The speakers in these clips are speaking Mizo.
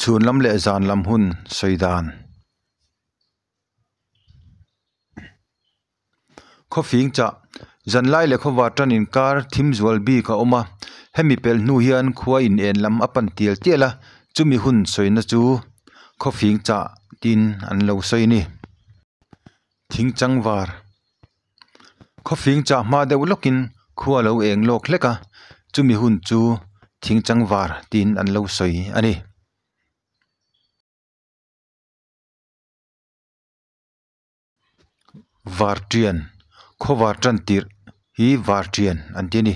Chhun lam leh zan lam hun sawi dan. Khawfing chah, Zanlai leh khawvar tan inkar thim zual bik a awm a, hemi pelh hnu hian khua in en lam a pan tial tial a, chumi hun sawina chu khawfing chah tiin an lo sawi a ni. Thingchang var, Khawfing chah hma deuh lawkin khua lo eng lawk hlek a, chumi hun chu thingchang var tiin an lo sawi a ni. Varṭian, khawvar ṭan tirh hi varṭian an ti a ni.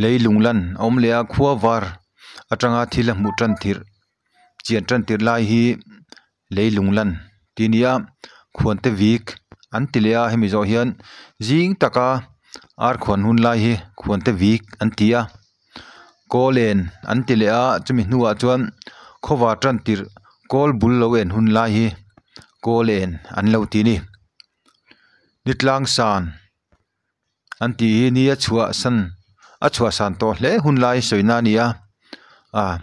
Lei lung lan a awm leh a, khua var aṭanga thil a hmuh ṭan tirh chian ṭan tirh lai hi lei lung lan tih a ni a, khuante vik an ti leh a, hemi zawh hian zing taka ar khuan hun lai hi khuante vik an ti a, kawl en an ti leh a, chumi hnuah chuan khawvar tan tirh kawl bul lo en hun lai hi kawl en an lo ti a ni. Ni tlang san an tih hi ni a chhuah san a chhuah san tawh hle hun lai sawina a ni a ah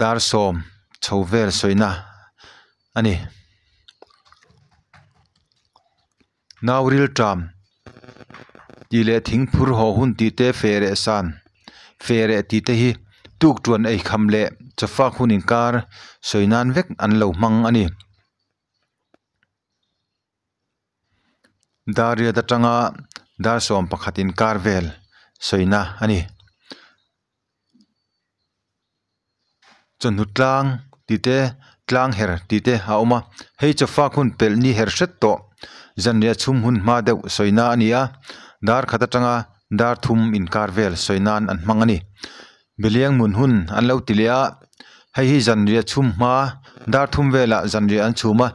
dar sawm chho vel sawina a ni. Nauril ṭam tih leh thing phur haw hun tih te feh reh san feh reh tih te hi tuk ṭuan ei kham leh chawfak hun inkar sawi nan vek an lo hmang a ni. Dariat atanga dar sawm pakhat inkar vel sawina a ni. Chawhnu tlang tih te tlang her tih te a awm a hei chawfak hun pelh ni her hret tawh zanriah chhum hun hma deuh sawi na a ni a dar khat atanga dar thum inkar vel sawi nan an hmang a ni biliang mun hun an lo ti leh a hei hi zanriah chhum hma dar thum velah zanriah an chhum a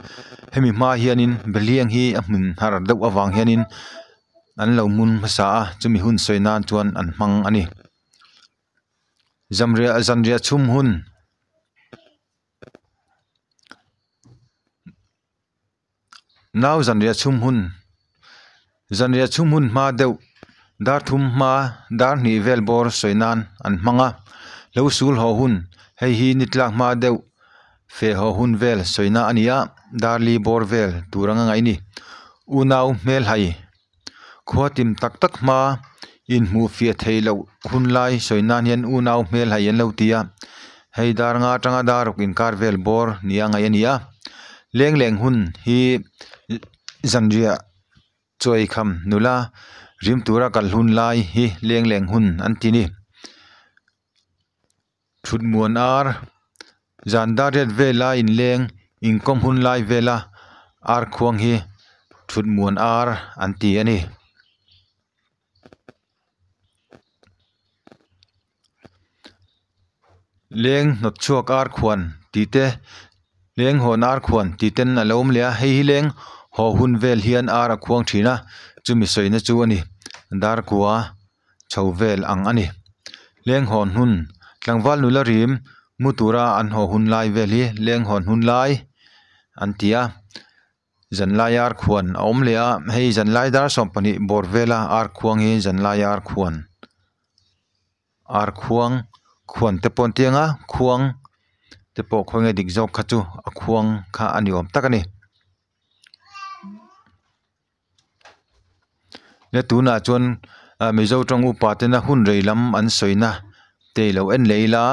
hemi hma hianin biliang hi a hmun har deuh avang hianin an lo mun hmasa a chumi hun sawi nan chuan an hmang a ni. Zamriah zanriah chhum hun nau zanriah chhum hun zanriah chhum hun hma deuh dar thum hma dar hnih vel bawr sawi nan an hmang a lo sul haw hun hei hi ni tlak hma deuh feh haw hun vel sawi na a ni a dar li bawr vel tur anga ngaih a ni unau hmelhai. Khua tim tak tak hma inhmuh fiah theih loh hun lai sawi nan hian unau hmel hai an lo ti a, hei dar nga atanga dar ruk inkar vel bawr nia ngaih a ni a, leng leng hun hi zanriah chawi kham nula rim tura kal hun lai hi leng leng hun an ti a ni. Thut muan ar zan dar riat vela inleng inkawm hun lai vela ar khuang hi thut muan ar an ti a ni. Leng hnawt chhuak ar khuan tih te leng hawn ar khuan tih ten a lo awm leh a hei hi leng haw hun vel hian ar a khuang thin a chumi sawina chu a ni darkua. chho vel ang a ni. Leng hawn hun, tlangval nula rim mu tura an haw hun lai vel hi leng hawn hun lai an ti a, zanlai ar khuan a awm leh a, hei zanlai dar 12 bawr vela ar khuang hi zanlai ar khuan ar khuang khuan te pawh an ti ang a khuang te pawh khawnge dik zawk kha chu a khuang kha a ni awm tak a ni. Le tunah chuan ah mizo tawng upa tena hun rei lam an sawina te ilo en leh ila.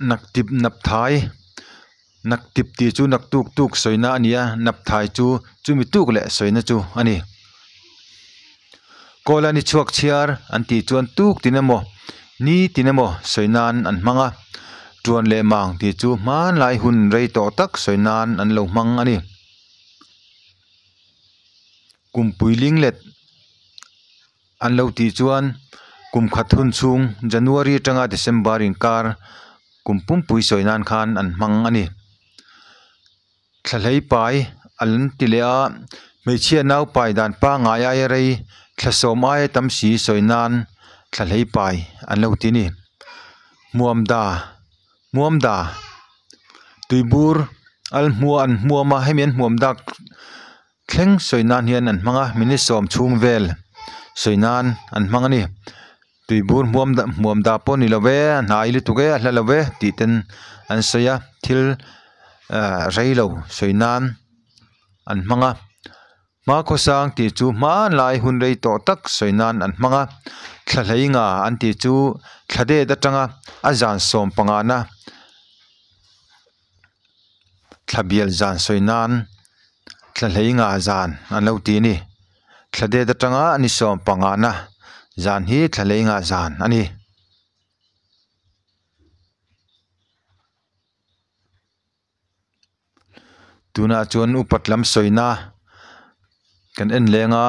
Naktip nap thai naktip tih chu naktuk tuk sawina a ni a nap thai chu chumi tuk leh sawina chu a ni. Kawl a ni chhuak chhiar an tih chuan tuk tin emaw ni tin emaw sawi nan an hmang a tuan leh mang tih chu hmanlai hun rei tawh tak sawi nan an lo hmang a ni. Kumpui linglet an lo tih chuan kum khat hun chhung January atanga December inkar kum pumpui sawi nan khan an hmang a ni. Thlahlei pai an ti leh a, hmeichhia nau pai dan pangngai aia rei thla sawm aia tam si sawi nan thlahlei pai an lo ti a ni. Hmuamda hmuamda tuibur al hmua an hmuam a hemi an hmuam dak thleng sawi nan hian an hmang a minute sawm chhung vel sawi nan an hmang a ni. Tuibur hmuam dah hmuam dah pawh ni lo ve a hnai lutuk e a hla lo ve tih ten an sawi a thil ah rei lo sawi nan an hmang a hma khawsang tih chu hmanlai hun rei tawh tak sawi nan an hmang a thla hlei nga an tih chu thla det atanga a zan sawm panga na thla bial zan sawi nan thla hlei nga zan an lo ti a ni thla det atanga ni sawm panga na zan hi thla hlei nga zan a ni. Tunah chuan upat lam sawina kan en leng a.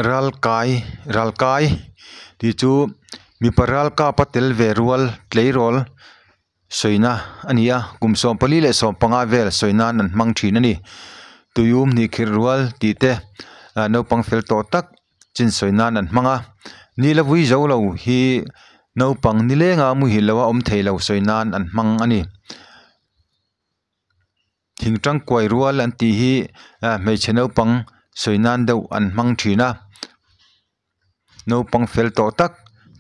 Ralkai ralkai tih chu mipa ralkap a tel ve rual tleirawl sawina a ni a kum 14 leh 15 vel sawi nan an hmang thin a ni tuium hnih khirh rual tih te ah naupang fel tawh tak chin sawi nan an hmang a ni la vui zo lo hi naupang nilenga muhil lo a awm thei lo sawi nan an hmang a ni. Thing tangkuai rual an tih hi ah hmeichhe naupang sawi nan deuh an hmang thin a naupang fel tawh tak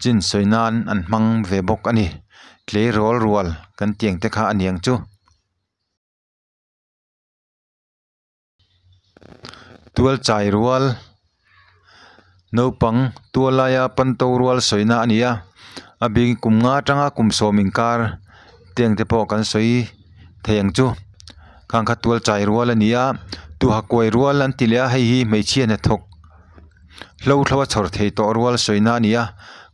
chin sawi nan an hmang ve bawk a ni tleirawl rual kan tih ang te kha a ni ang chu. Tual chai rual naupang tual laia panto rual sawina a ni a a bik kum nga atanga kum sawm inkar te ang te pawh kan sawi thei ang chu khang kha tual chai rual a ni a tuha kuai rual an ti leh a hei hi hmeichhia hnathawk hlo thlo a chhawr thei tawh rual sawina a ni a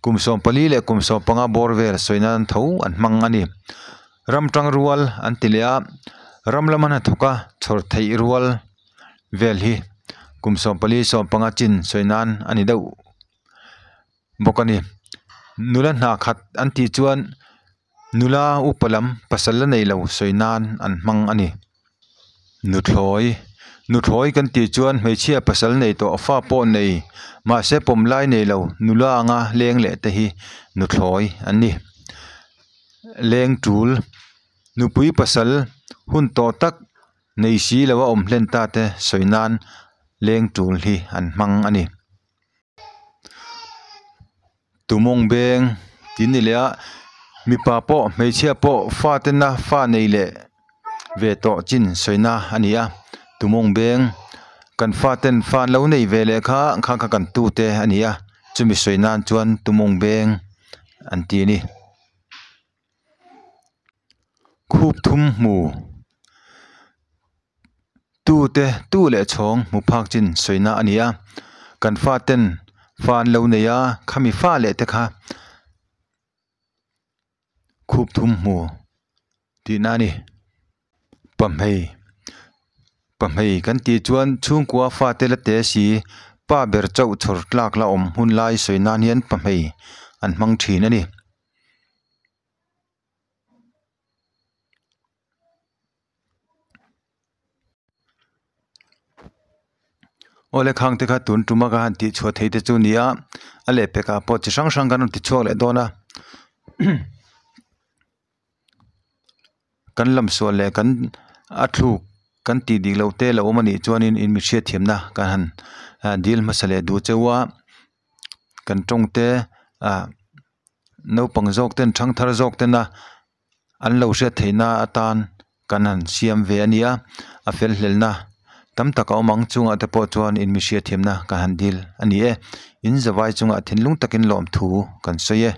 kum 14 leh kum 15 bawr vel sawina an tho an hmang a ni. Ram tang rual an ti leh a ram lama hnathawk a chhawr theih rual vel hi kum 14 15 chin sawi nan a ni deuh bawk a ni nula hna khat an tih chuan nula upa lam pasal la nei lo sawi nan an hmang a ni. Nuthlawi nuthlawi kan tih chuan hmeichhia pasal nei tawh fa pawh nei mahse pawm lai nei lo nula anga leng leh te hi nuthlawi an ni. Leng tul nupui pasal hun tawh tak nei si lo a awm hlen ta te sawi nan leng tul hi an hmang a ni. Tumawng beng tih ni leh a mipa pawh hmeichhia pawh fa tena fa nei leh ve tawh chin sawina a ni a tumawng beng kan fa ten fa an lo nei ve leh kha kha kha kan tu te a ni a chumi sawi nan chuan tumawng beng an ti a ni. Khup thum hmu tu te tu leh chhawng hmu phak chin sawina a ni a kan fa ten fa an lo nei a khami fa leh te kha khup thum hmu tihna a ni. Pahmei pahmei kan tih chuan chhungkua fate la te si pa ber chauh chhawr tlak la awm hun lai sawi nan hian pahmei an hmang thin a ni. Awle khang te kha tun tuma ka han tih chhuah thei te chu a ni a a lehpekah pawh chi hrang hrang kan rawn ti chhuak leh dawn a kan lam sual leh kan a thluk kan tih dik loh te lo awm a nih chuanin in mi hriatthiamna kan han dil hmasa leh duh cheu a kan tawng te ah naupang zawk ten thangthar zawk tena an lo hriat theihna atan kan han siam ve a nia a fel hlelna tam tak a awm ang chungah te pawh chuan in mi hriatthiamna kan han dil a ni e in zavai chungah thinlung takin lawmthu kan sawi e.